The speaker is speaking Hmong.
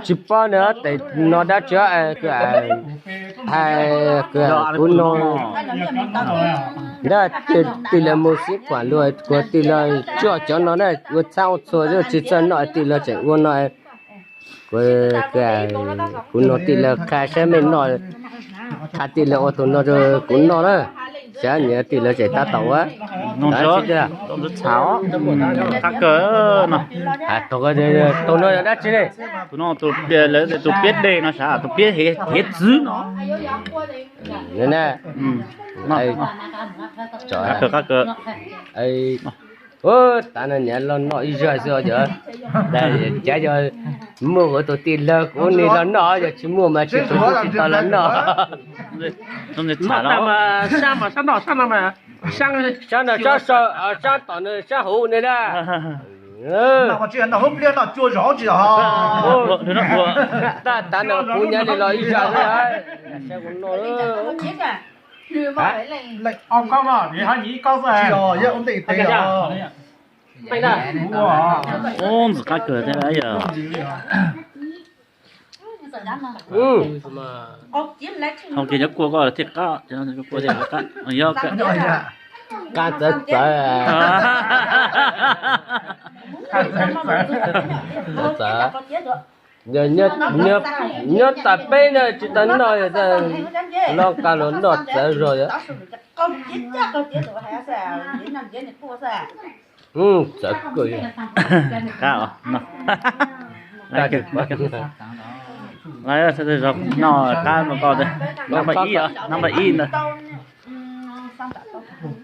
Tsis paub na, tes no dab tsi, hais kuv no, na, tij laug mus xib kuam luag, kuv tij laug coj cov no na, ua txhab ua txhua tsis txawj noj, tij laug tseem ua no. Kuv, kuv nug tij laug qha saib mej noj, qha tij laug ua tus no rau kuv noj na, saib nyias tij laug tseem tab tom ua. Qab kawg no. Tus no yog dab tsi ne? Tus no, lawv tus piab deg no sav, tus piab hiav txwv no. Qab kawg, qab kawg. Tav no niam los noj ib zag xwb os. Cav yog muaj kuv tus tij laug kuv nig los noj, yog tsis muaj mas tsis tus kuj tsis tau los noj. Sab no sab sau, sab tom nws sab hauv ne na. Tav no kuv nyav li los ib zag xwb, saib kuv noj. Ub, ntxim qab kawg thiab yog. Thaum kis nyob kua koj thiaj qab, kua thiaj qab, yog qab txawv txawv. Txawv, nyob tas peb na tsis tau noj, los nqa los noj txawv zog. Txawv kawg. Noj qab no, nab npaj ib, nab npaj ib ntag.